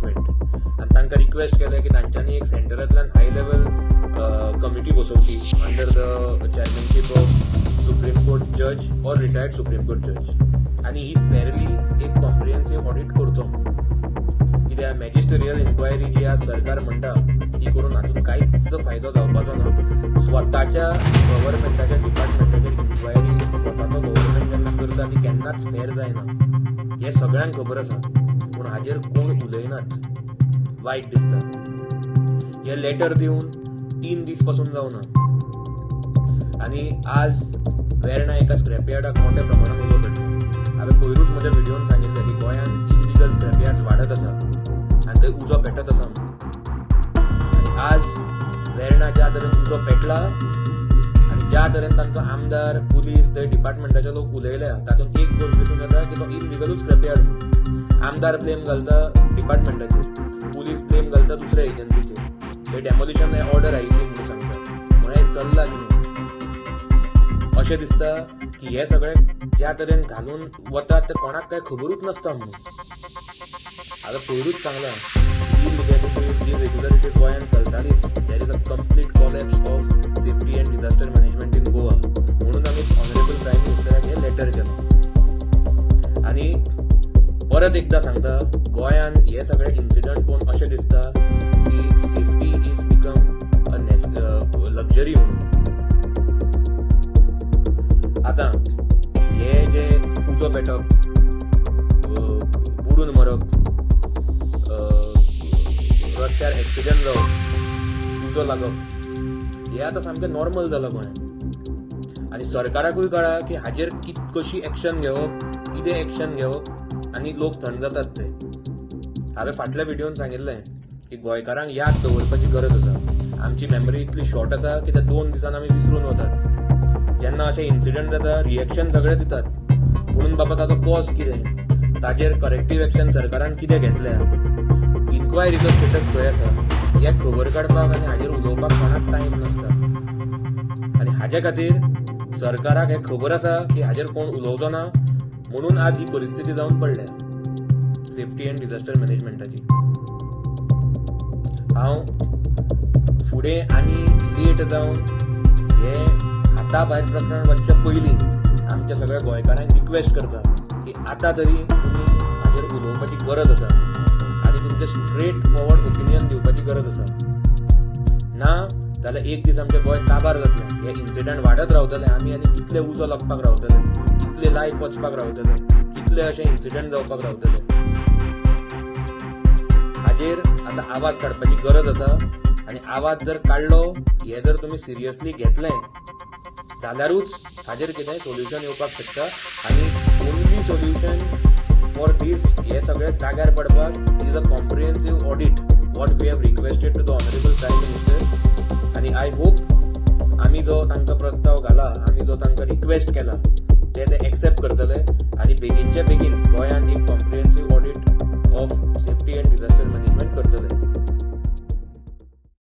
Management आनी तांकां request केलें की तांच्यांनी एक सेंटरांतल्यान हाय लेवल कमिटी बसोवची under the chairmanship of Supreme Court judge or retired Supreme Court judge आनी ही फेरली एक कॉम्प्रिहेन्सीव ऑडिट करचो म्हणून. कित्याक मॅजिस्टरियल इन्क्वायरी जी आज सरकार म्हणटा ती करून हातूंत कांयच फायदो जावपाचो ना. स्वताच्या गव्हर्मेंटाच्या डिपार्टमेंटाचेर इन्क्वायरी स्वताचो गव्हर्मेंट जेन्ना करता ती केन्नाच फेर जायना हें सगळ्यांक खबर आसा, पूण हाजेर कोण उलयनात. वायट दिसता. हे लेटर दिवन 3 दीस पासून जावना आनी आज वेर्णा एका स्क्रॅप यार्डाक मोठ्या प्रमाणात उजो पेटलो. हांवें पयरूच म्हज्या व्हिडियोन सांगिल्लें की गोंयांत इलिगल स्क्रॅप यार्ड वाडत आसा आनी थंय उजो पेटत आसा म्हणून. आनी आज वेर्णा ज्या तरेन उजो पेटला आनी ज्या तरेन तांचो आमदार, पुलीस, थंय डिपार्टमेंटाचे लोक उलयल्या, तातूंत एक गोश्ट दिसून येता की तो इलिगलूच स्क्रॅप यार्ड म्हणून. आमदार ब्लेम घालता डिपार्टमेंटाचेर, पुलीस ब्लेम घालता दुसऱ्या एजन्सीचेर, थंय डेमोलिशन ऑर्डर आयिल्ली म्हणून सांगता. म्हळ्यार चल्ला कितें? अशें दिसता की हे सगळे ज्या तरेन घालून वतात ते कोणाक काय खबरूच नासता म्हणून. हांवें पयरूच सांगलां, इलिगॅलिटीज, इरेग्युलरिटीज गोंयांत चलतालीच. There is a complete collapse of safety and disaster management in Goa. म्हणून आमी ऑनरेबल प्रायम मिनिस्टराक हे लेटर केलो. आनी परत एकदां सांगता, गोंयान हे सगळे इन्सिडंट पळोवन अशें दिसता की safety is become a luxury म्हणून. आतां हे जे उजो पेटप, बुडून मरप, रस्त्यार एक्सिडंट जावप, उजो लागप, हे आतां सामकें नॉर्मल जालां गोंयांत. आनी सरकाराकूय कळ्ळा की हाजेर कशी एक्शन घेवप, कितें एक्शन घेवप आनी लोक थंड जातात ते. हांवें फाटल्या व्हिडियोन सांगिल्लें की गोंयकारांक याद दवरपाची गरज आसा. आमची मेमरी इतली शॉर्ट आसा की त्या 2 दिसान आमी विसरून वतात. जेन्ना अशे इन्सिडंट जाता, रिएक्शन सगळे दितात, पुणून बाबा ताचो कॉज कितें, ताजेर करेक्टीव एक्शन सरकारान कितें घेतल्या, इन्क्वायरीचो स्टेटस खंय आसा, हें खबर काडपाक आनी हाजेर उलोवपाक कोणाक टायम नासता. आनी हाजे खातीर सरकाराक हें खबर आसा की हाजेर कोण उलोवचो ना म्हणून आज ही परिस्थिती जावन पडल्या सेफ्टी अँड डिझास्टर मॅनेजमेंटाची. हांव फुडें आनी लेट जावन हे हाता भायर प्रकरण वचच्या पयलीं आमच्या सगळ्या गोंयकारांक रिक्वेस्ट करता की आतां तरी तुमी हाजेर उलोवपाची गरज आसा आनी तुमचें स्ट्रेट फॉरवर्ड ओपिनियन दिवपाची गरज आसा. ना जाल्यार एक दीस आमचें गोंय काबार जातलें. हे इन्सिडंट वाडत रावतले. आमी आनी कितले उजो लागपाक रावतले, कितले लायफ वचपाक रावतले, कितले अशे इन्सिडंट जावपाक रावतले. हाजेर आतां आवाज काडपाची गरज आसा आनी आवाज जर काडलो, हे जर तुमी सिरियसली घेतलें जाल्यारूच हाजेर कितेंय सोल्युशन येवपाक शकता. आनी ओन्ली सोल्युशन फॉर दीस, हे सगळे जाग्यार पडपाक, is a comprehensive audit, what we have requested to the Honourable Prime Minister. आनी I hope आमी जो तांकां प्रस्ताव घाला, आमी जो तांकां रिक्वेस्ट केला, ते ते एक्सेप्ट करतले आनी बेगीनच्या बेगीन गोंयांत एक comprehensive audit of safety and disaster management